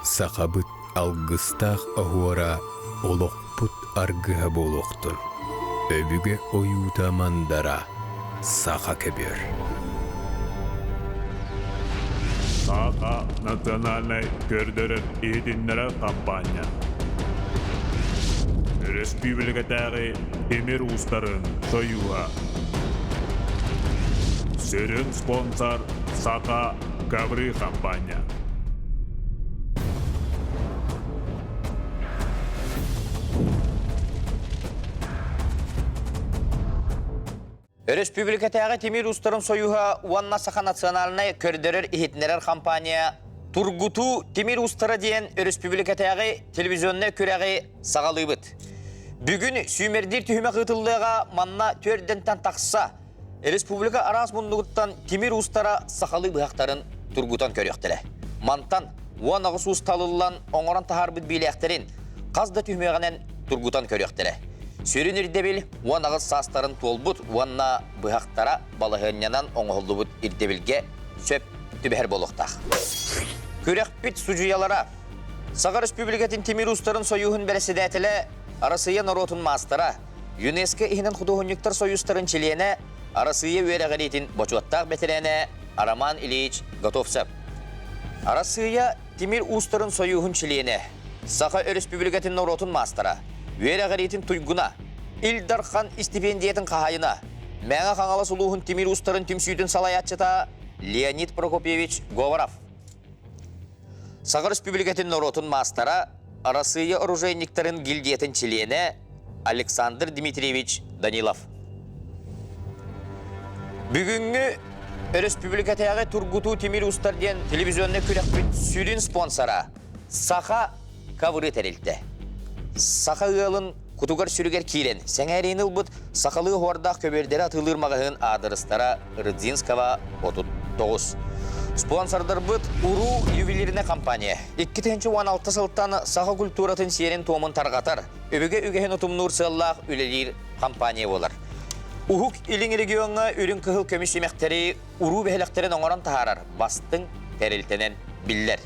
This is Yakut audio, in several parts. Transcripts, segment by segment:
Сахабыт алгыстаах оһуора олохпут аргыһа буолуохтун. Өбүгэ ойуута мандара саха көбүөр. Саха национальнай көрдөрөр иһитиннэрэр хампаанньа. Өрөспүүбүлүкэтээҕи тимир уустарын сойууһа. Сүрүн спонсор Саха ковры хампаанньа. Өрөспүүбүлүкэтээҕи тимир уустарын сойууһа уонна Саха национальнай көрдөрөр-иһитиннэрэр компания Тургутуу тимир уустара диэн өрөспүүбүлүкэтээҕи телевизионнай күрэҕи саҕалыыбыт. Бүгүн сүүмэрдиир түһүмэх ыытыллыаҕа манна түөрдэнтэн тахса республика араас муннугуттан тимир уустара сахалыы быһахтарын тургутан көрүөхтэрэ. Мантан 18 уус талыллан оҥорон таһаарбыт биилээхтэрин хас да түһүмэҕинэн тургутан көрүөхтэрэ. Сүрүн ирдэбил 18 саастарын туолбут уонна быһахтара балаһыанньанан оҥоһуллубут ирдэбилгэ сөп түбэһэр буолуохтаах. Күрэхпит судьуйалара Саха Республикатын тимир уустарын сойууһун бэрэссэдээтэлэ, Арассыыйа норуотун маастара, ЮНЕСКО иһинэн худуоһунньуктар сойуустарын чилиэнэ, Арассыыйа үөрэҕириитин бочуоттаах бэтэрээнэ Роман Ильич Готовцев. Арассыыйа тимир уустарын сойууһун чилиэнэ, Саха Өрөспүүбүлүкэтин норуотун маастара, үөрэҕириитин туйгуна, Ил Дархан истипиэндийэтин хаһаайына, Мэҥэ Хаҥалас улууһун тимир уустарын түмсүүтүн салайааччыта Леонид Прокопьевич Говоров. Саха Өрөспүүбүлүкэтин норуотун маастара, Арассыыйа оружейниктарын гильдиятын чилиэнэ Александр Дмитриевич Данилов. Бүгүҥҥү өрөспүүбүлүкэтээҕи тургутуу тимир уустар диэн телевизионнай күрэхпит сүрүн спонсора Саха ковры тэрилтэ. Саха ыалын кутугар-сүрүгэр киирэн сэҥээриини ылбыт сахалыы оһуордаах көбүөрдэри атыылыыр маҕаһыын аадырыстара Рыдзинского 39. Спонсордарбыт Уруу ювелирная компания. 2016 сылтан саха культуратын сиэрин-туомун тарҕатар, өбүгэ үгэһин утумнуур сыаллаах үлэлиир компания буолар. Уһук Илин региоҥҥа үрүҥ кыһыл көмүс симэхтэри уруу бэһилэхтэрин оҥорон таһаарар бастыҥ тэрилтэнэн биллэр.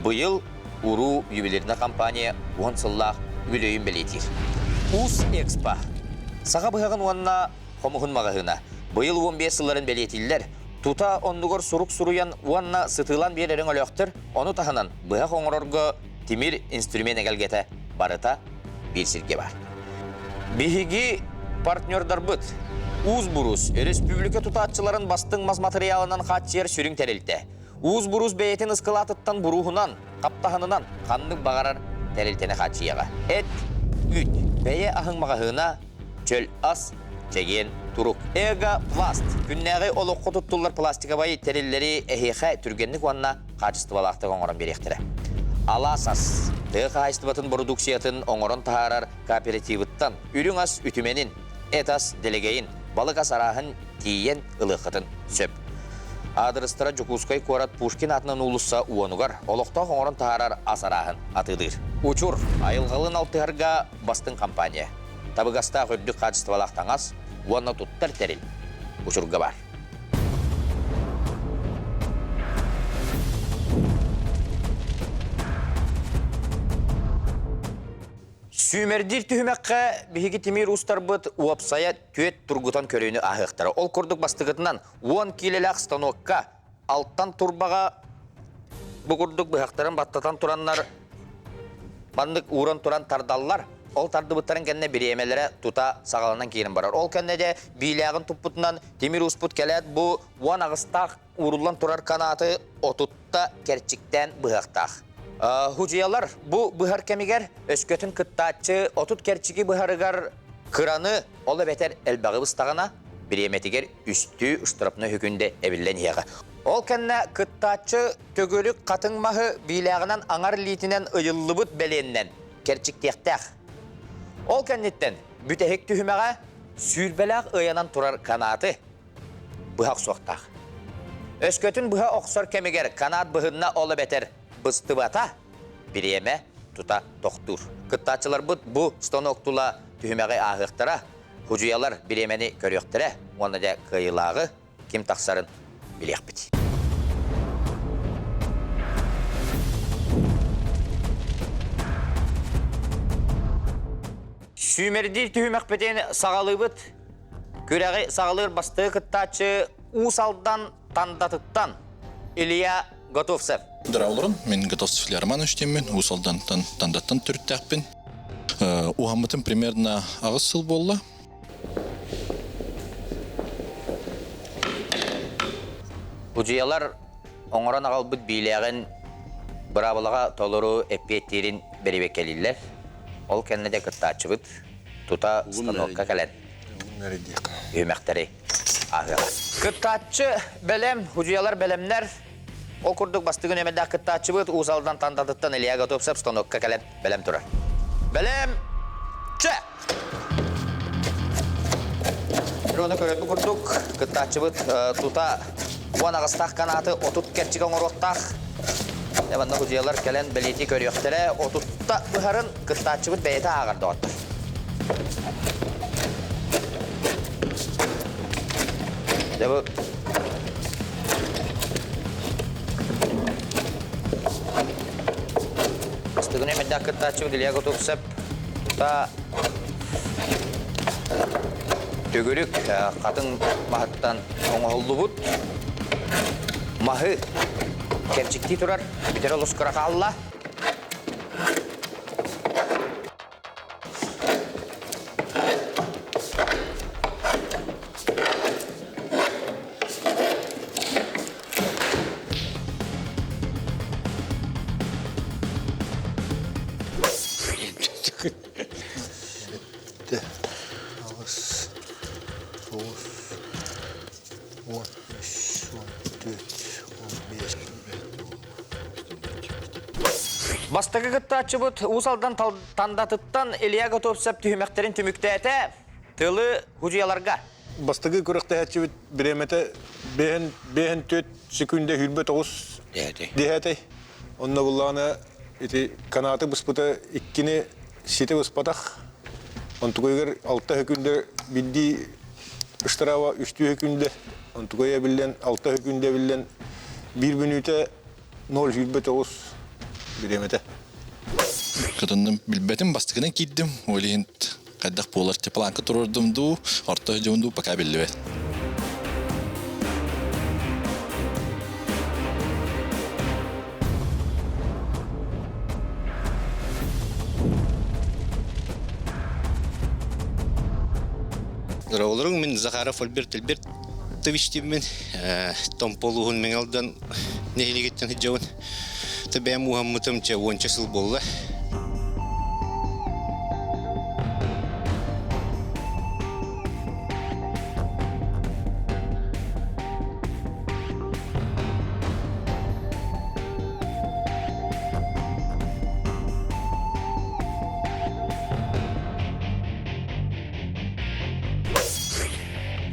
Быйыл Уруу ювелирная компания уон сыллаах үбүлүөйүн бэлиэтиир. Уус Экспо саха быһаҕын уонна хомуһун маҕаһыына быйыл 15 сылларын бэлиэтииллэр. Тута оннугар сурук суруйан уонна сытыылан биэрэр өҥөлөөхтөр, ону таһынан быһах оҥорорго тимир инструмент эгэлгэтэ барыта биир сиргэ баар. Биһиги партнердарбыт Уус Бурус өрөспүүбүлүкэ тутааччыларын бастыҥ мас матырыйаалынан хааччыйар сүрүн тэрилтэ. Уус Бурус бэйэтин ыскылаатыттан бурууһунан, хаптаһынынан ханнык баҕарар тэрилтэни хааччыйаҕа. Эт, үүт, бэйэ аһыҥ маҕаһыына, чөл ас, чэгиэн турук. Эго Пласт күннээҕи олоххо туттуллар пластиковай тэриллэри эһиэхэ түргэнник уонна хаачыстыбалаахтык оҥорон биэриэхтэрэ. Алаас ас, тыа хаһаайыстыбатын бородууксуйатын оҥорон таһаарар кооперативыттан үрүҥ ас үтүмэнин, эт ас дэлэгэйин, балык ас арааһын тиийэн ылыаххытын сөп. Аадырыстара Дьокуускай куорат Пушкин аатынан уулусса уонугар олохтоох оҥорон таһаарар ас арааһын атыылыыр. Учур айылҕалыын алтыһарга бастыҥ компания. Табыгастаах үрдүк хаачыстыбалаах таҥас уонна туттар тэрил Учурга баар. Сүүмэрдиир түһүмэххэ биһиги тимир уустарбыт уопсайа түөт тургутан көрүүнү ааһыахтара. Ол курдук бастакытынан 10 киилэлээх станокка алтан турбаҕа бу курдук быһахтарын баттатан тураннар маннык ууран туран тардаллар. Ол тардыбыттарын кэннэ бириэмэлэрэ тута саҕаланан киирэн барар. Ол кэннэ дьэ биилээҕин туппутунан тимир ууспут кэлээт бу уон аҕыстаах ууруллан турар канааты отутта кэрчиктээн быһыахтаах. Худьуйалар бу быһар кэмигэр өскөтүн кыттааччы 30 кэрчиги быһарыгар кыраны, ол эбэтэр элбэҕи быстаҕына, бириэмэтигэр үстүү штрафной хүкүндэ эбиллэн иһиэҕэ. Ол кэннэ кыттааччы төгүрүк хатыҥ маһы биилээҕинэн аҥар илиитинэн ыйыллыбыт бэлиэннэн кэрчиктиэхтээх. Ол кэнниттэн бүтэһик түһүмэҕэ сүүрбэлээх ыйанан турар канааты быһа охсуохтаах. Өскөтүн быһа охсор кэмигэр канаат быһынна ол эбэтэр быстыбата, бириэмэ тута тохтуур. Кыттааччыларбыт бу станок тула түһүмэҕи ааһыахтара, худьуйалар бириэмэни көрүөхтэрэ уонна дьэ кыайыылааҕы ким тахсарын билиэхпит. Сүүмэрдиир түһүмэхпитин саҕалыыбыт. Күрэҕи саҕалыыр бастакы кыттааччы Уус Алдан Тандатыттан Илья Готовцев. Дороолорум, мин Готовцев Илья Романович диэммин, Уус Алдантан Тандаттан төрүттээхпин. Уһаммытым примерно аҕыс сыл буолла. Удьуйалар оҥорон аҕалбыт биилээҕин быраабылаҕа толору эппиэттиирин бэрэбиэркэлииллэр. Ол кэннэ дьэ кыттааччыбыт тута станокка кэлэн үһүмэхтэри ааһыаҕа. Кыттааччы бэлэм, удьуйалар бэлэмнэр. Ол курдук бастыҥ нүөмэрдээх кыттааччыбыт Уус Алдан Тандатыттан Илья Готовцев станокка кэлэн бэлэм турар. Бэлэм! Чэ! Рону көрөрбүт курдук, кыттааччыбыт тута 18-таах канааты 30 кэрчик оҥоруохтаах. Манна судьуйалар кэлэн бэлиэтии көрүөхтэрэ. Отутта быһарын кыттааччыбыт бэйэтэ ааҕар доҕоттор. Дьэ бу Бастыгын эмэрдээх кыттааччыбыт Илья Готовцев тута төгүрүк хатыҥ маһыттан оҥоһуллубут маһы кэрчиктии турар, бүтэр олус кыра хаалла. Сэттэ, аҕыс, тоҕус, уон үс, уон түөрт, уон биэс. Бастакы кыттааччыбыт Уус Алдан Тандатыттан Илья Готовцев түһүмэхтэрин түмүктээтэ. Тылы худьуйаларга. Бастакы күрэхтэһээччибит бириэмэтэ биэһэн биэһэн түөрт секунда сүүрбэ тоҕус диэһээтэй. Онно буллаҕына ити канааты быспыта иккини ситэ быспатах. Онтукайыгар алта секунда биирдии ыстарааба үстүү секунда. Онтукайа биллэн алта секунда биллэн биир мүнүүтэ ноль сүүрбэ тоҕус бириэмэтэ. Кытынным билбэтим, бастакынан киирдим. Ол иһин хайдах буолар тепланка туруордум дуу, орто дьон дуу пока биллибэт. Здороволоруҥ, мин Захаров Альберт Альбертович диэммин. Томполуһун Мэҥэлдэн нэһилиэгиттэн сылдьабын. Бэйэм ууһаммытым чэ уонча сыл буолла.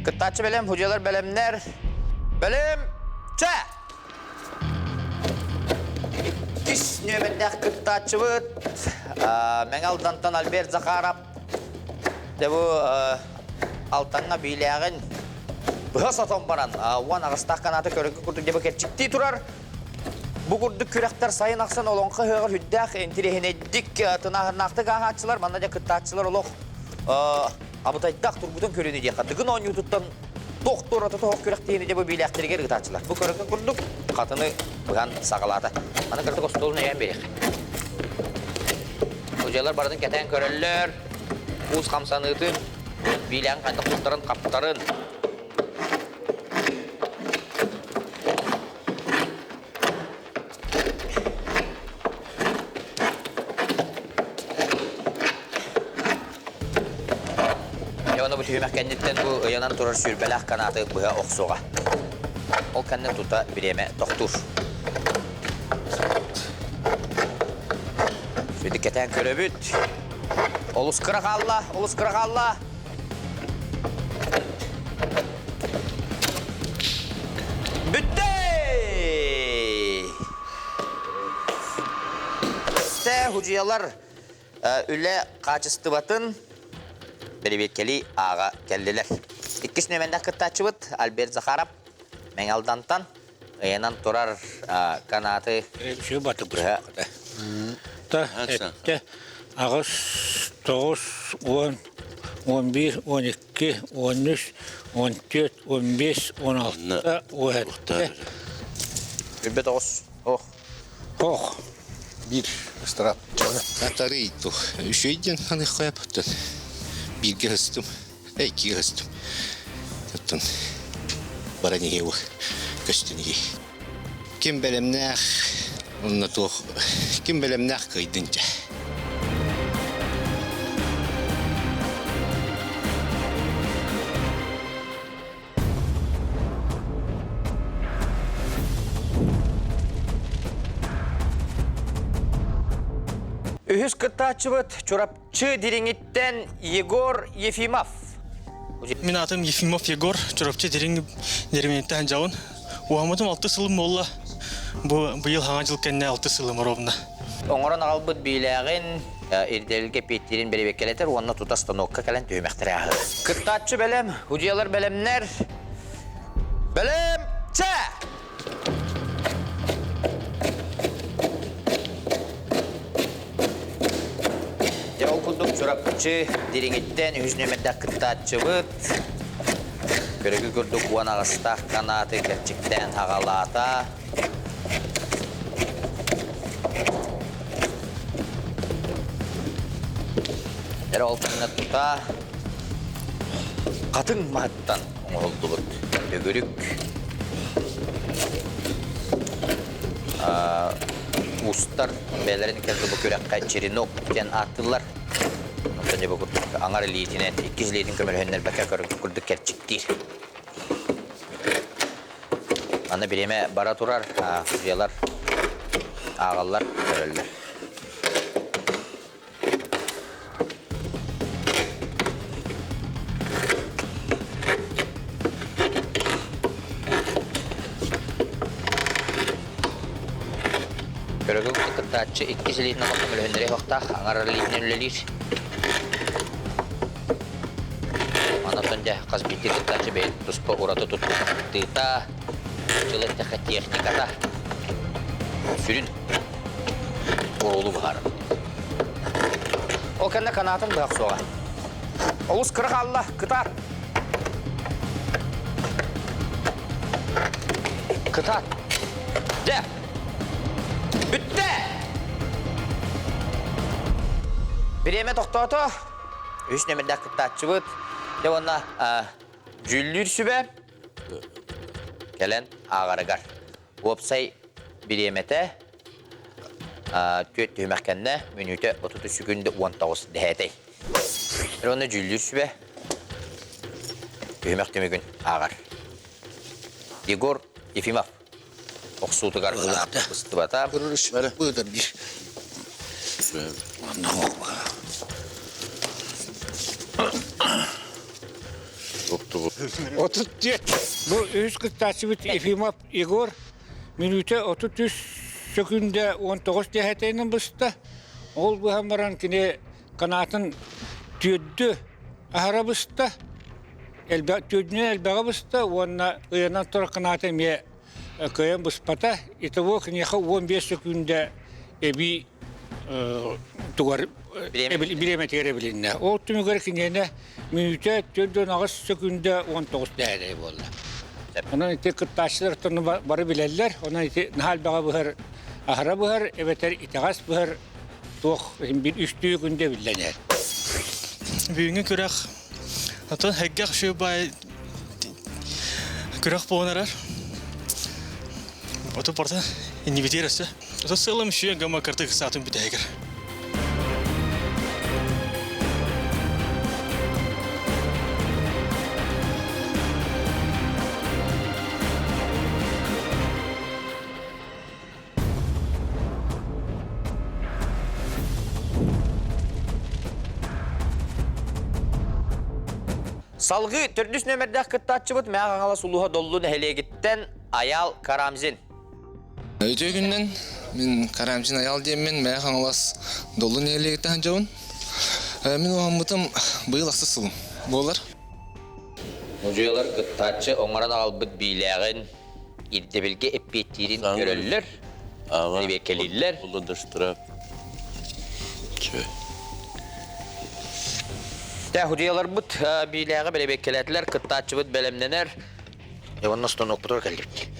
Кыттааччы бэлэм, судьуйалар бэлэмнэр. Бэлэм, чэ! Иккис нүөмэрдээх кыттааччыбыт Мэҥэ Алдантан Альберт Захаров. Дьэ бу Алтаҥҥа биилээҕин быһа сотон баран 18-таах канааты көрөргө курдук дьэ бу кэрчиктии турар. Бу курдук күрэхтэр сайын ахсын олоҥхо ыһыаҕар сүрдээх интириэһинэйдик тынааһыннаахтык ааһааччылар. Манна дьэ кыттааччылар олох абытайдаах тургутан көрүүнү диэххэ Дыгын оонньуутуттан туох туората тоһох күрэхтэһиини дьэ бу биилээхтэригэр ыытааччылар. Бу көрөргө курдук хатыны быһан саҕалаата. Аны кырдык остуолун өйөөн биэриэххэ. Судьуйалар барытын кэтээн көрөллөр. Уус хамсаныытын, биилээҕин хайдах туттарын, хаптарын. Дьэ, ону бу түһүмэх кэнниттэн бу ыйанан турар сүүрбэлээх канааты быһа охсуоҕа. Ол кэннэ тута бириэмэ тохтуур. Сүдү кэтээн көрөбүт. Олус кыра хаалла, олус кыра хаалла. Бүттэ! Худьуйалар үлэ хаачыстыбатын бэрэбиэркэлии ааҕа кэллилэр. Иккис нүөмэрдээх кыттааччыбыт Альберт Захаров Мэҥэ Алдантан ыйанан турар канааты Быһа. Та, эттэ, аҕыс, 9, 10, 11, 12, 13, 14, 15, 16, 17. 29. Ох. Ох. Биир ыстараап. Атары иту. Үшөйден ханы қойып Бирге хыстым. Иккиге хыстым. Оттон баран иһиэ көстөн иһи. Ким бэлэмнээх онно туох ким бэлэмнээх кыйдын дьэ. Үһүс кыттааччыбыт Чурапчы Дириҥиттэн Егор Ефимов. Мин аатым Ефимов Егор, Чурапчы Дириҥ Дириҥиттэн дьабын. Уһаммытым алты сылым буолла. Бу быйыл хаҥа дьыл кэннэ алты сылым ровно. Оҥорон аҕалбыт биилээҕин ирдэбилгэ эппиэттиирин бэрэбиэркэлэтэр уонна тута станокка кэлэн түһүмэхтэри ааһар. Кыттааччы бэлэм, судьуйалар бэлэмнэр. Бэлэм, чэ! Дьэ, ол курдук Чурапчы Дириҥиттэн үһүс нүөмэрдээх кыттааччыбыт көрөгү курдук уон аҕыстаах канааты кэрчиктээн аҕалаата. Эрэ ол кэннэ тута хатыҥ маһыттан оҥоһуллубут төгүрүк уустар бэйэлэрин кэлбит бу күрэххэ черенок диэн ааттыыллар. Онтон дьэ бу курдук аҥар илиитинэн, иккис илиитин көмөлөһүннэрбэккэ курдук кэрчиктиир. Аны бириэмэ бара турар, судьуйалар ааҕаллар, көрөллөр. Көрөгү кыттааччы иккис илиитинэн көмөлөһүннэри уохтаах, аҥар илиитинэн үлэлиир. Онтон дьэ хас биирдии кыттааччы бэйэтин туспа ураты туттуута, дьыл эттэххэ техниката сүрүн оруолу быһаарар. Ол кэннэ канаатын быһах суоҕа. Олус кыра хаалла, кытаат! Кытаат! Дьэ! Бүттэ! Бириэмэ тохтоото. Үс нөмердээх кыттааччыбыт. Дьэ уонна дьүүллүүр сүбэ кэлэн ааҕарыгар. Уопсай бириэмэтэ түөрт түһүмэх кэннэ мүнүүтэ 33 секунда 19 дэһээтэй. Уонна дьүүллүүр сүбэ түһүмэх түмүгүн ааҕар. Егор Ефимов охсуутугар быстыбата. 34. Бу үһүс кыттааччыбыт Ефимов Егор мүнүүтэ 33 сөкүүндэ 19 дэһэтэйинэн быста. Ол быһан баран кини канаатын түөрдү аһара быста. Түөрдүнэн элбэҕи быста уонна ыйанан турар канаата эмиэ кыайан быспата. Итого киниэхэ 15 сөкүүндэ эбии тугар бириэмэтигэр эбилиннэ. Ол түмүгэр киниэнэ мүнүүтэ 48 сөкүүндэ 19 дэһэрэй буолла. Онон ити кыттааччылар бары билэллэр. Онон ити наһаа элбэҕи быһар, аһара быһар, эбэтэр итэҕэс быһар туох биир үстүү күндэ биллэн иһэр. Бүгүҥҥү күрэх Атын һэггэх үчүгэй күрэх буолан эрэр. Ото барыта иннибитигэр өссө. Ото сыалым үчүгэй гамма кырдык саатын бүтэһигэр. Салгыы төрдүс нүөмэрдээх кыттааччыбыт Мэҥэ Хаҥалас улууһа Доллу нэһилиэгиттэн Айаал Карамзин. Үтүө күнүнэн мин Карамзин Айаал диэммин Мэҥэ Хаҥалас Доллу нэһилиэгиттэн сылдьабын. Мин уһаммытым быйыл ахсыс сылым буолар. Мудьуйалар кыттааччы оҥорон аҕалбыт биилээҕин ирдэбилгэ эппиэттиирин көрөллөр, бэрэбиэркэлииллэр. Тэ худьяларбыт биилээҕи бэрэбиэккэлээтилэр, кыттааччыбыт бэлэмнэнэр. Уонна станокпутугар кэллибит.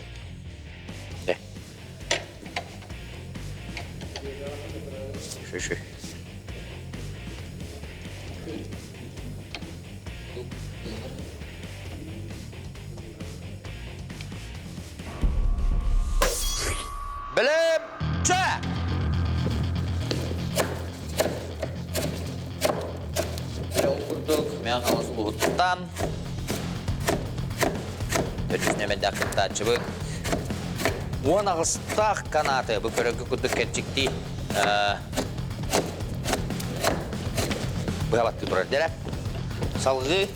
Шү-шү. Бэлэм чэ! Ол курдук Мэҥэ Хаҥалас улууһуттан төрдүс нүөмэрдээх кыттааччыбыт 18-таах канааты бу көрөргө курдук кэрчиктии быһа баттыы турар дэрэ. Салгыы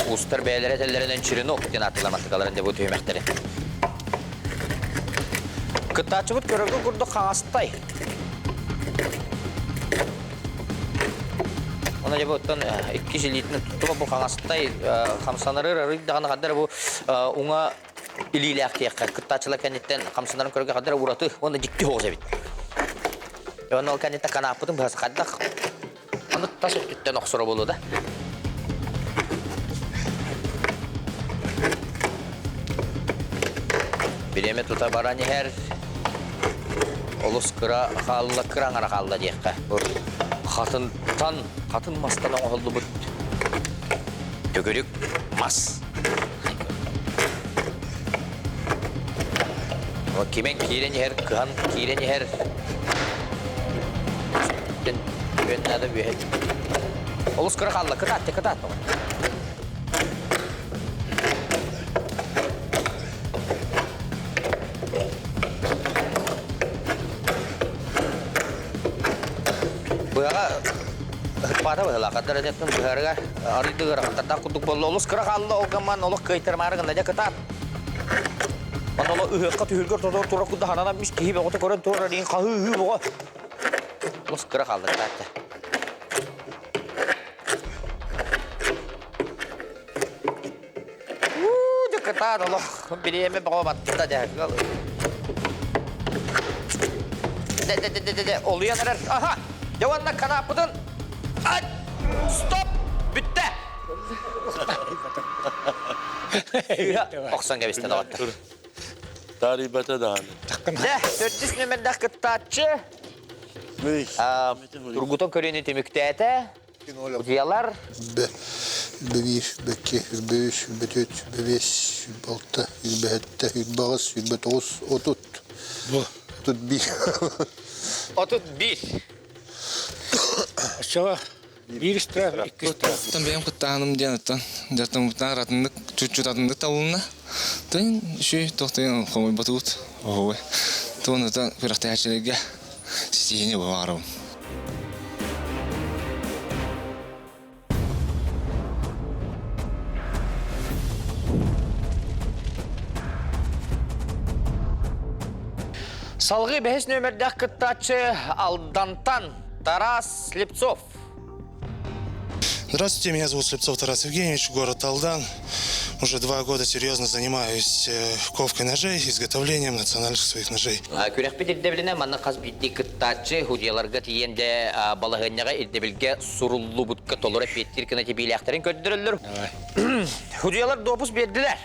Уустар бэйэлэрэ этэллэринэн Черенок диэн ааттыылар мантыкаларын дьэ бу түһүмэхтэри. Кыттааччыбыт көрөргө курдук хаҥастай. Оны дьэ бу оттон икки илиитин туттуба бу хаҥастай хамсанары арый даҕаны хаддар бу уҥа илиилээх диэххэ кыттааччылар кэнниттэн хамсанарын көрөргө хаддар ураты уонна дьикти соҕус эбит. Уонна ол кэнниттэн канааппытын быһа хайдах Аны тас өттүттэн охсоро буолуо да. Бириэмэ тута баран иһэр. Олус кыра хаалла, кыра аҥара хаалла диэххэ. Бу хатынтан, хатын мастан оҥоһуллубут төгүрүк мас. Кимэн киирэн иһэр, кыһан киирэн иһэр. Үөн наада үөһэ. Олус кыра хаалла, кытаат, кытаат. Быаҕа Ыһыкпаата быһыылаах, хаддар этеттэн быһаарыгар арыйды ыарахаттардаах курдук буолла. Олус кыра хаалла, ол гамман олох кыайтарымаары гынна дьэ кытаат. Онно олох ыһыахха түһүлгэр тотор турар курдук хананан мис киһи бөҕөтө көрөн турар диин хаһыы-ыһыы боҕо. Олус кыра хаалла кытаат. Уу, дьэ кытаат олох бириэмэ бөҕө батта дьэ. Дэ дэ дэ дэ дэ олуйан эрэр. Аха! Дьэ уонна канааппытын Ай! Стоп! Бүттэ! Охсон кэбистэ доҕоттор. Таарыйбата даҕаны. Дэ, төрдүс нүөмэрдээх кыттааччы тургутан көрүүнү түмүктээтэ. Утуйалар. Б. Б1, Б2, Б3, Б4, Б5, Б6, Б7, Б8, Б9, 30. 31. 31. Оччоҕо биир штраф, икки штраф. Оттон бэйэм кыттааһыным диэн оттон дьартаммытынан атыннык чуть-чуть атыннык табылынна. Тын үчүгэй тохтойон хомуйбатыбыт. Оһуобай. Туон оттон күрэхтэһээччилэргэ ситиһиини баҕарабын. Салгыы бэһис нүөмэрдээх кыттааччы Алдантан Тарас Слепцов. Здравствуйте, меня зовут Слепцов Тарас Евгеньевич, город Алдан. Уже 2 года серьезно занимаюсь ковкой ножей, изготовлением национальных своих ножей. Күрэхпит ирдэбилинэн манна хас биирдии кыттааччы судьуйаларга тиийэн дэ балаһыанньаҕа ирдэбилгэ суруллубутка толору эппиэттиир гына тибиилээхтэрин көрдөрөллөр. Судьуйалар допуск биэрдилэр.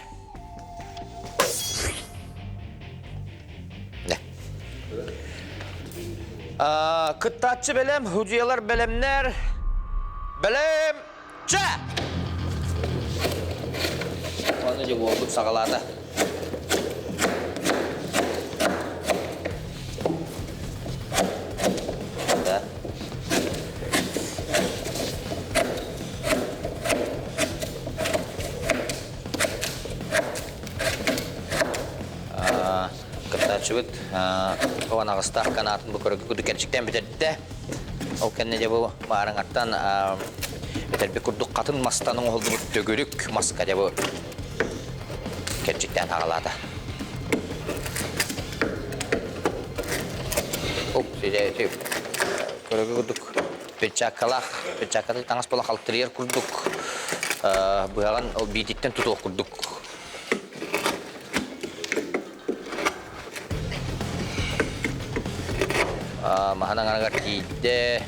Кыттааччы бэлэм, судьуйалар бэлэмнэр. Бэлэм! Чэ! Аны дьэ буолбут саҕалаата. Да. Кыттааччыбыт уон аҕыстаах канаатын бу көрөгө курдук кэрчиктээн бүтэрдэ. Ол кэннэ дьэ бу маарыҥаттан этэрбит курдук хатын мастан оҥоһуллубут төгүрүк маска дьэ бу кэрчиктээн хаҕалаата. Оп, сидэ көрөгө курдук перчаткалаах, перчаткатын таҥас буола халтырыйар курдук быһаҕын ол биититтэн тутуох курдук. Маһын аҥарыгар тиийдэ.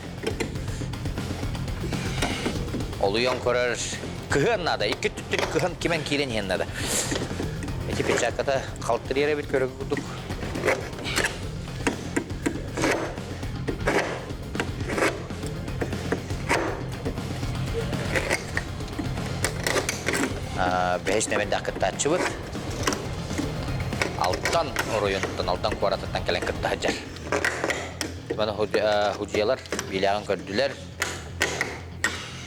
Олуйан көрөр кыһыан наада. Икки өттүттэн кыһан кимэн киирэн иһэн наада. Эти перчатката халтырыйар эбит көрөр курдук. Бэһис нөмердээх кыттааччыбыт. Алтан оройуонуттан, Алтан куоратыттан кэлэн кытта сылдьар. Маны худьуйалар биилээҕин көрдүлэр,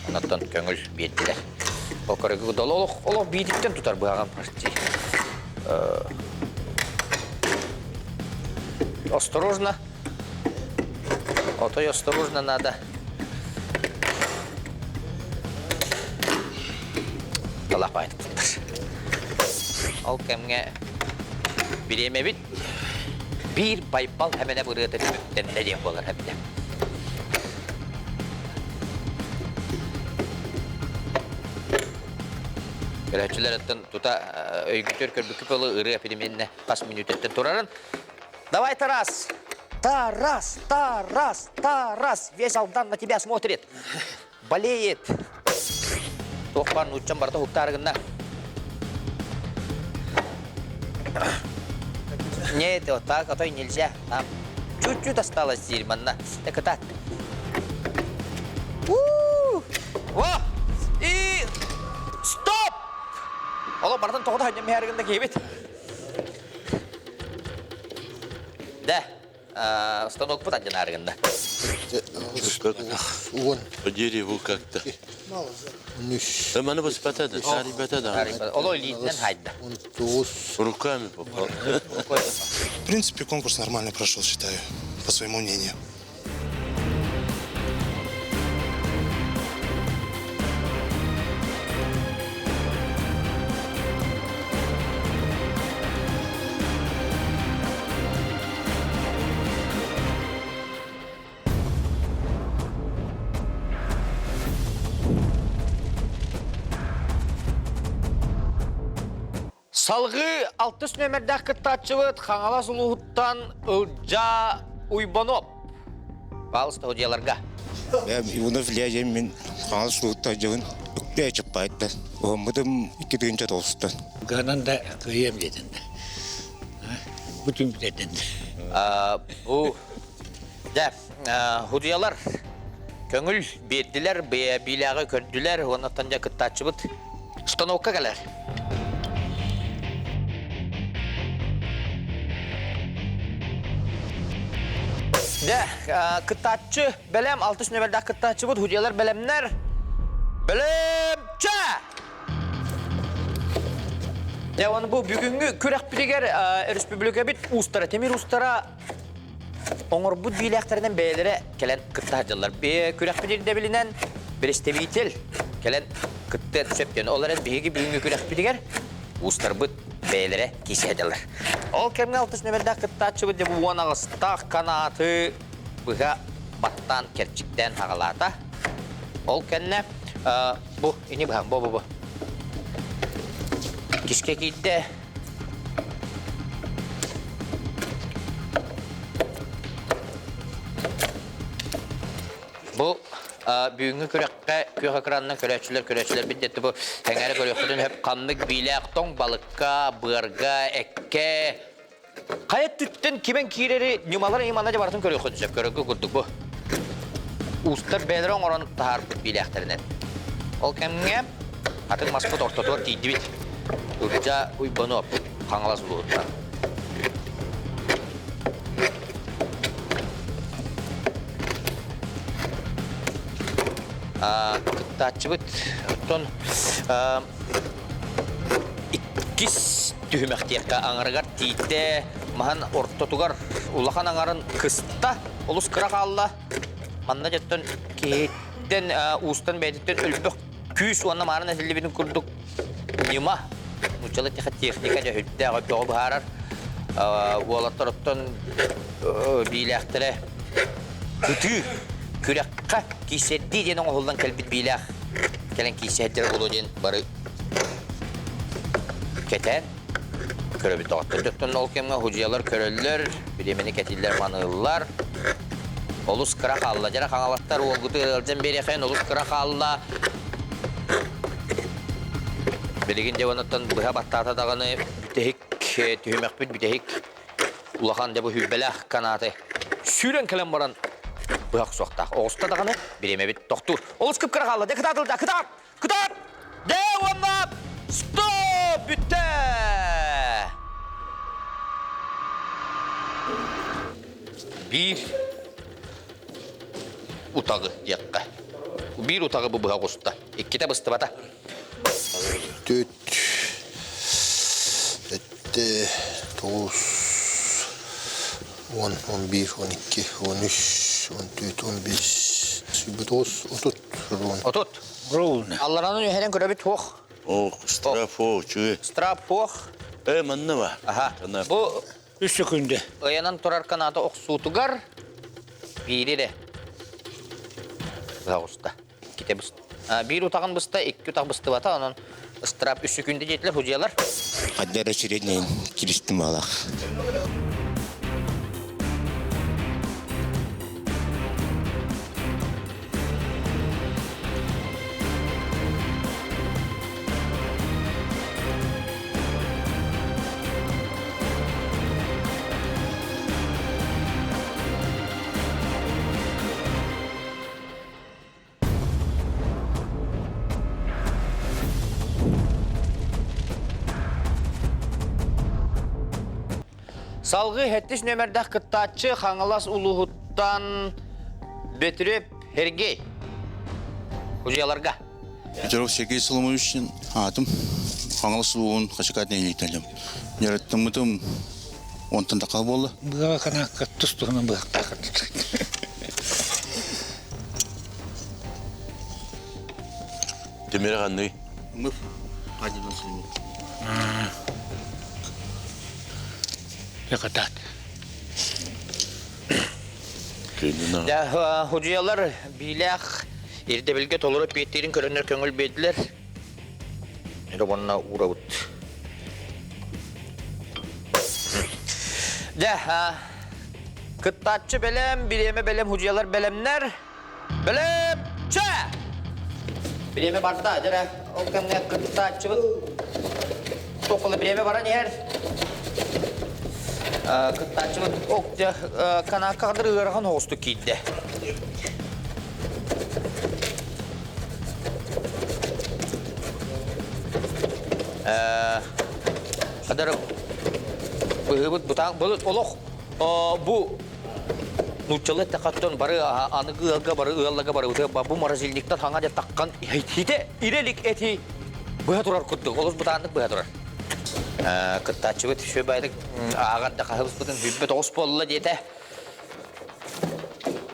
оннуттан көҥүл биэрдилэр. Ол көрөгү олох олох биититтэн тутар быһаҕын почти. Осторожно. Отой осторожно надо. Талапайдык туттар. Ол кэмҥэ бириэмэбит биир байбал хэмэнэ бырыата түмүктэннэ диэн буолар эбитэ. Көрөөччүлэр оттон тута өйгүтүөр көрбүккүт буолуо ырыа эпидемиэннэ хас мүнүүтэттэн турарын. Давай, Тарас! Тарас, Тарас, Тарас! Весь Алдан на тебя смотрит. Болеет. Туох баар нууччам барыта уһуктаары гынна. Нет, вот так, а то и нельзя. Нам чуть-чуть осталось здесь, манна. Так это. Во! И стоп! Оло бартан тоҕо да ханньам миһэригин киһибит. Да, станокпут ардьанаарыгында. По дереву как-то. Маны быспата да, сарибата да. Оло илиитинэн хайда. Руками попал. В принципе, конкурс нормально прошел, считаю, по своему мнению. Салгыы алтыс нүөмэрдээх кыттааччыбыт Хаҥалас улууһуттан Ылдьаа Уйбаноп. Паалыста судьуйаларга. Иванов Илья мин Хаҥалас улууһуттан дьыбын үктээ чыппайттан. Уһаммытым 2009-тан. Ганан да кыйыам диэтин. Бүтүн бүтэтин. Бу дьэ судьуйалар көҥүл биэрдилэр, биилээҕи көрдүлэр, уоннаттан дьэ кыттааччыбыт станокка кэлэр. Дьэ, кыттааччы бэлэм, алтыс нүөмэрдээх кыттааччыбыт, судьуйалар бэлэмнэр. Бэлэмчэ! Дьэ, уонна бу бүгүҥҥү күрэхпитигэр өрөспүүбүлүкэбит уустара, тимир уустара оҥорбут биилээхтэринэн бэйэлэрэ кэлэн кытта сылдьаллар. Күрэхпит ирдэбилинэн представитель кэлэн кыттыан сөп диэн. Ол эрэн биһиги бүгүҥҥү күрэхпитигэр уустарбыт бэйэлэрэ киирсэ сылдьаллар. Ол кэмҥэ алтыс нүөмэрдээх кыттааччыбыт дьэ бу уон аҕыстаах канааты быһа баттаан кэрчиктээн аҕалаата. Ол кэннэ бу ини быһаҥ бу бу бу. Кискэ киирдэ. Бу бүгүҥҥү күрэххэ күөх экранынан көрөөччүлэр көрөөччүлэрбит диэти бу эҥээрэ көрүөххүтүн сөп ханнык биилээх тоҥ балыкка, быарга, эккэ хайа өттүттэн кимэн киирэри ньымалары ньымана дьэ барытын көрүөххүтүн сөп көрөргө курдук бу уустар бэйэлэрэ оҥорон таһаарбыт биилээхтэринэн. Ол кэмҥэ атын маспыт ортотугар тиийдибит. Ылдьаа Уйбанов, Хаҥалас улууһуттан. Кыттааччыбыт оттон иккис түһүмэх диэххэ аҥарыгар тиийдэ маһын ортотугар улахан аҥарын кыста олус кыра хаалла манна дьэттэн киһиттэн уустан бэйэтиттэн өлбөх күүс уонна маарын этиллибитин курдук ньыма нууччалыы техника дьэ сүрдээх өйдөҕү быһаарар уолаттар оттон биилээхтэрэ ытыы күрэххэ киирсэрдии диэн оҥоһуллан кэлбит биилээх кэлэн киирсэрдэрэ буолуо диэн бары кэтээн көрөбүт доҕоттор. Дьоттон ол кэмҥэ худьуйалар көрөллөр, бириэмэни кэтиллэр маныыллар. Олус кыра хаалла. Дьара хаҥалаттар уолгуту ыалдьан биэриэхэйин олус кыра хаалла. Билигин дьэ онуттан быһа баттаата даҕаны бүтэһик түһүмэхпит бүтэһик улахан дьэ бу сүүрбэлээх канаты сүүрэн кэлэн баран быһа охсуохтаах. Оҕуста даҕаны бириэмэбит тохтуур. Олус кып-кыра хаалла. Дьэ кытаатыл да кытаат! Кытаат! Дэ уонна стоп! Бүттэ! Биир утаҕы диэххэ. Биир утаҕы бу быһа оҕуста. Иккитэ быстыбата. Түт, этте, тоҕус, он, 11, 12, 13, 14, 15, 29, 30, рон. 30. Ровно. Алларанын үһэнэн көрөбүт хуох. Ох, штраф ох, чү. Штраф хуох. Э, манна ба. Аха. Бу Үс секунда. Ыйанан турар каната охсуутугар биири эрэ быһа оҕуста. Иккитэ быста. Биир утаҕын быста, икки утах быстыбата, онон ыстыраап үс секунда диэтилэр судьуйалар. Хаддара сиренен киристим алах. Салгыы сэттис нүөмэрдээх кыттааччы Хаҥалас улууһуттан Бөтүрүөп Сергей. Судьуйаларга. Петров Сергей Соломонович аатым Хаҥалас улууһун Хачыкаат нэһилиэктэрим. Дьарыктаммытым онтон тахха буолла. Быаҕа канаакка тус-туһунан быһахтаах. Тимир ханный? Мыф. Хадьынан сылмыт. Якатат. Дьэ, судьуйалар биилээх ирдэбилгэ толору эппиэттиирин көрөннөр көҥүл биэрдилэр. Эрэ уонна уурабыт. Дьэ, кыттааччы бэлэм, бириэмэ бэлэм, судьуйалар бэлэмнэр. Бэлэм, чэ! Бириэмэ барда, дьэ, ол кэмҥэ кыттааччыбыт Тохола бириэмэ баран иһэр. Кыттааччыбыт ок дьэ канаакка кадыр ыарахан оҕустук киирдэ. Кадыр быһыыбыт бутаан олох бу нууччалыы эттэххэ бары аныгы ыалга бары ыалларга барыбытыгар бу морозильниктан хаҥа дьэ таххан хите ирэлик эти быһа турар курдук олус бытааннык быһа турар кыттааччыбыт үчүгэй баайдык ааҕар да хаһыбыспытын 29 буолла диэтэ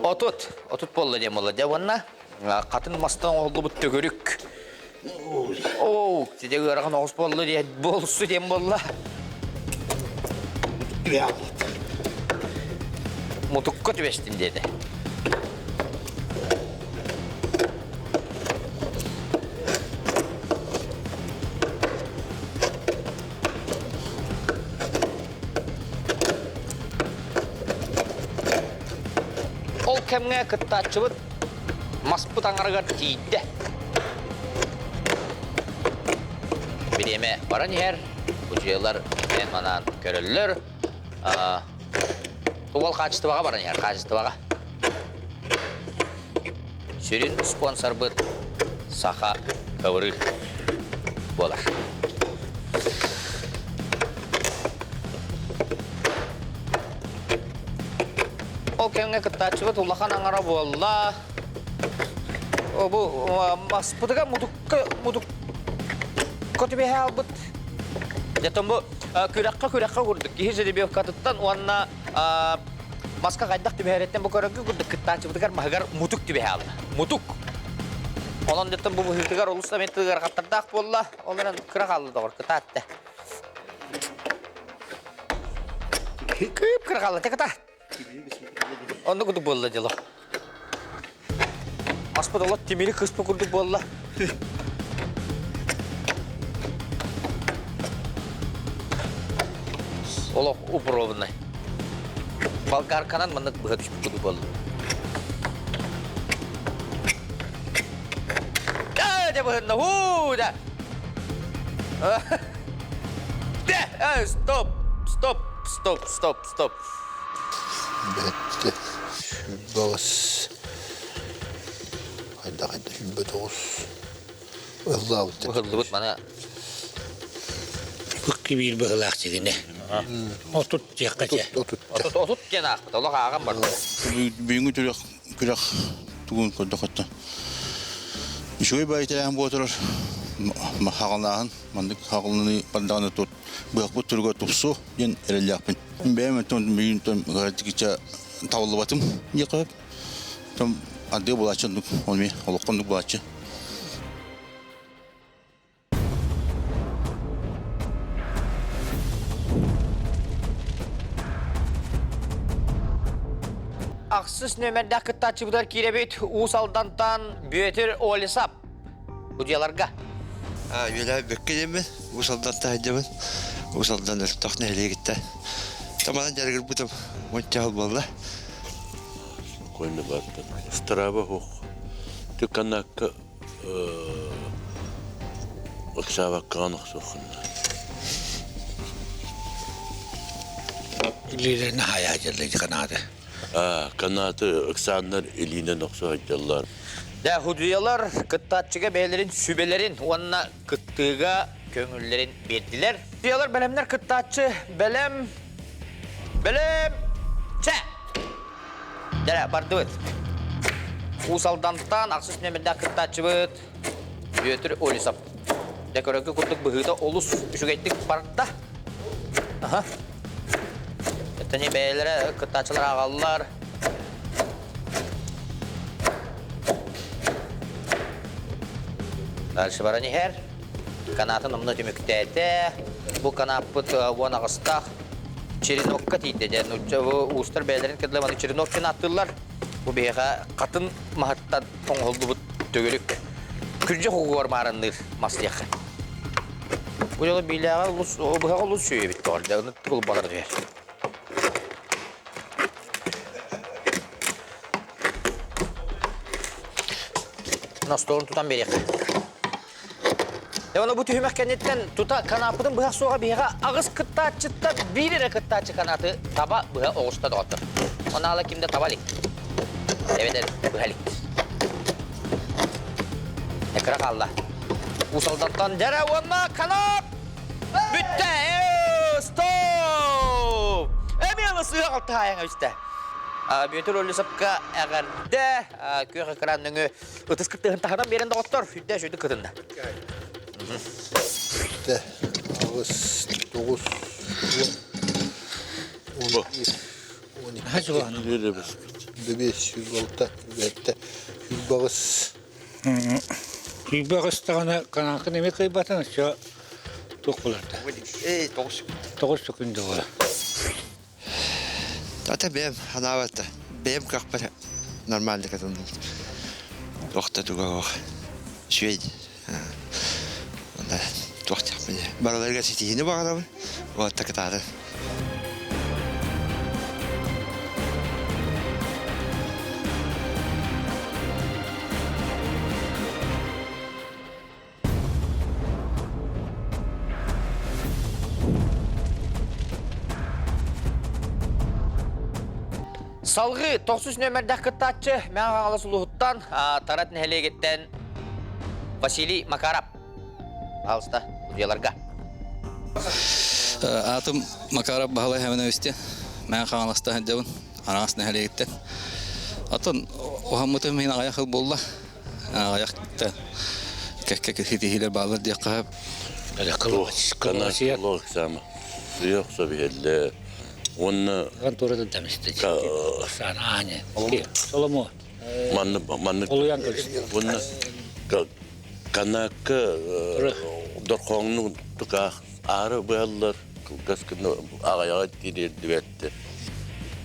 30 30 буолла диэн буолла дьэ уонна хатын мастан оҥоһуллубут төгүрүк оо сидэ ыарахан оҕус буолла диэн буолсу диэн буолла мутукка түбэстим диэтэ Ол кэмҥэ кыттааччыбыт маспыт аҥарыгар тиийдэ. Бириэмэ баран иһэр, удьуйалар эн манаан көрөллөр. Уол хаачыстыбаҕа баран иһэр, хаачыстыбаҕа. Сүрүн спонсорбыт Саха ковры буолар. Ол кэмҥэ кыттааччыбыт улахан аҥара буолла. Бу маспытыгар мутукка мутук түбэһэ албыт. Дьэтон бу күрэххэ күрэххэ курдук киһи жеребьевкатыттан уонна маска хайдах түбэһэриттэн бу көрөргө курдук кыттааччыбытыгар маһыгар мутук түбэһэ алла. Мутук. Онон дьэтон бу быһыытыгар олус да ыарахаттардаах буолла. Ол эрэн кыра хаалла доҕор кытаатта. Кыып кыра хаалла кытаат. Оннук курдук буолла дело. Аспыт олох тимири кыспа курдук буолла. Олох упробный. Болгарканан маннык быһа түспүт курдук буолла. Да, дьэ быһынна, хуу, да. Стоп, стоп, стоп, стоп, стоп. Бэттэ сүүрбэҕис хайдах хайда 29 ыллаабыт. Ыһыллыбыт мана. Икки биир быһылаах дьигини. 30 диэххэ чэ. 30 30 диэн аахпыт. Олох ааҕан барда. Бүгүҥҥү күрэх күрэх тугун көрдөхөттө. Үчүгэй баайтэлээн буотурар хаҕалааһын маннык хаҕалыны бардаҕына тут быһахпыт туруга тупсу диэн эрэллээхпин. Бэйэм өттүн бүгүн кича табыллыбатым диэххэ сөп. Том ардыга булааччы оннук ол эмиэ олоххо оннук булааччы. Ахсыс нүөмэрдээх кыттааччыбытыгар киирэбит Уус Алдантан Бүөтүр Олесап. Удьуяларга. Үөлэ бөккө диэммин, Уус Алдантан сылдьабын. Уус Алдан Өлтөх нэһилиэгиттэн. Таманан дьарыгырбытым уонча буолла. Спокойно бардым. Страва хух. Түканакка ыксаабаккаҕын охсуоххун Илиилэрин хаайа дьаллай канааты. Канааты ыксааннар илиинэн охсо сылдьаллар. Дэ худуйалар кыттааччыга бэйэлэрин сүбэлэрин уонна кыттыыга көҥүллэрин биэрдилэр. Худуйалар бэлэмнэр кыттааччы бэлэм бэлэм чэ Дьэ, бардыбыт. Уус Алдантан ахсыс нүөмэрдээх кыттааччыбыт Бүөтүр Олесов. Дьэ, көрөргө курдук быһыыта олус үчүгэйдик барда. Аха. Этэни бэйэлэрэ кыттааччылар ааҕаллар. Дальше баран иһэр. Канатын умна түмүктээтэ. Бу канаппыт 18-таах Черенокка тиийдэ дьэ нуучча бу уустар бэйэлэрин кытта маны черенок диэн ааттыыллар. Бу биһиэхэ хатын маһыттан оҥоһуллубут төгүрүк күрдьэх угугар маарынныыр мас диэххэ. Бу дьолу биилээҕэ олус быһаҕа олус үчүгэй эбит тоҕор дьэ ынырык тулбалар түһэр. Ностуорун тутан биэриэххэ. Оны бу түһүмэх кэнниттэн тута канааппытын быһах суоҕа биһиэхэ аҕыс кыттааччыттан биир эрэ кыттааччы канааты таба быһа оҕуста доҕоттор. Онаала ким да таба илик. Эбэтэр быһа илик. Кыра хаалла. Уус Алдантан дьэрэ уонна канаат бүттэ. Стоп! Эмиэ сыһа алтыһаайаҥа үстэ. Бүөтүр Олесовка эҕэрдэ күөх экран нөҥү Ытыс кыттыһын таһынан биэрэн доҕоттор, сүрдэ сүрдүк кытынна. Тэ, аҕыс, тоҕус, уон, 11, 12, 15, 26, 27, 28. Сүүрбэ даҕаны канаакын эмиэ кыайбатын, өссө туох буоларда? Тоҕус секунда буолар. Ата бэйэм ханаабата бэйэм көхпөр нормально кытынным. Охта туга ох. Үчүгэй. Туох диэхпин барыларыгар ситиһиини баҕарабын. Уотта кытаатын. Салгыы тохсус нүөмэрдээх кыттааччы Мэҥэ Хаҥалас улууһуттан Тарат нэһилиэгиттэн Василий Макаров. Пожалуйста, удьуяларга. Аатым Макаров Баһылай Хэмэнэвичтен Мэҥэ Хаҥаластан сылдьабын, Араас нэһилиэгиттэн. Оттон уһаммытым иһин аҕыйах ыл буолла. Аҕыйах да кэккэ ситиһиилэр бааллар диэххэ сөп. Суох сөбүһэллэр. Уонна Соломо. Манны манны уонна канаакка дорхооҥну тукаах аары быһаллар кылгас гына аҕайаҕа тириэрдибэттэр.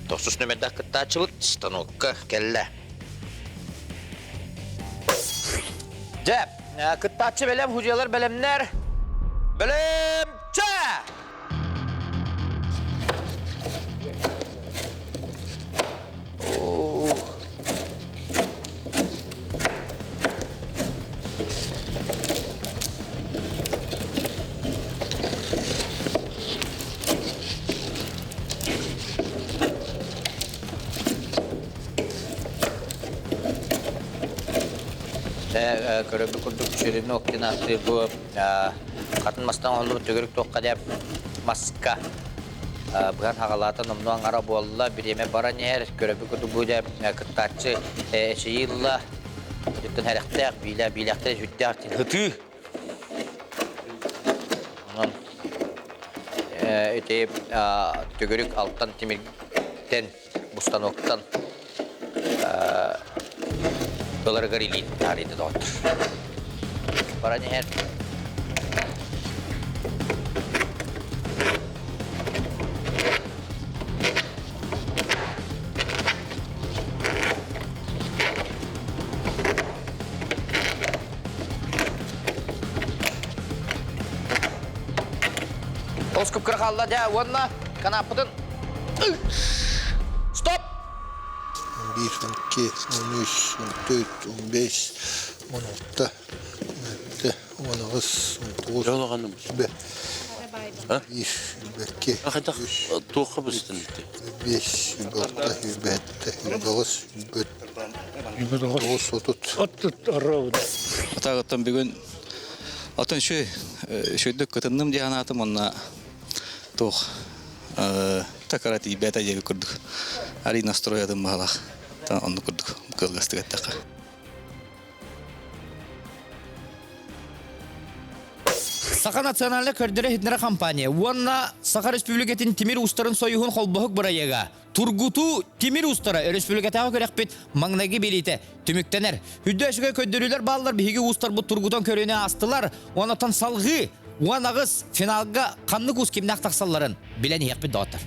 Тохсус нүөмэрдээх кыттааччыбыт станокка кэллэ. Дьэ, кыттааччы бэлэм, судьуйалар бэлэмнэр. Бэлэм, чэ! Көрөрбүт курдук Черенок диэн ааттыыр бу хатын мастан оҥоһуллубут төгүрүк туохха диэн маска быһан хаҕалаата номнуо аҥара буолла, бириэмэ баран иһэр. Көрөрбүт курдук бу дьэ кыттааччы эчэйии ылла. Оттон сэрэхтээх, биилэ биилэхтэрэ сүрдээх ытыы. Онон ити төгүрүк алтан тимиртэн бустануоктан ыларыгар илиин таарыйда доҕоттор. Баран иһэр. Оскуп кыра хаалла дьэ уонна канаппытын Стоп! 1, 2, 13, 14, 15, 16, 17, 18, 19, 1, 2, Туохха быстын 5, 6, 7, 8, 9, 30. 30 ровно. Атагыттан бүгүн атын шүй шүйдүк кытынным диэн аатым онна туох такара тиийбэтэ диэби курдук арий настроятын баһалаах оннук курдук кылгастык эттэххэ. Саха национальнай көрдөрө-иһитиннэрэр компания уонна Саха Республикатын тимир уустарын союһун холбоһук бырайыага Тургутуу тимир уустара өрөспүүбүлүкэтээҕи күрэхпит маҥнайгы биэриитэ түмүктэнэр. Үрдү үчүгэй көрдөрүүлэр бааллар биһиги уустарбыт тургутан көрүүнү аастылар. Онтон салҕыы 18 финалга ханнык уус кимнээх тахсалларын билэн иһиэхпит доҕоттор.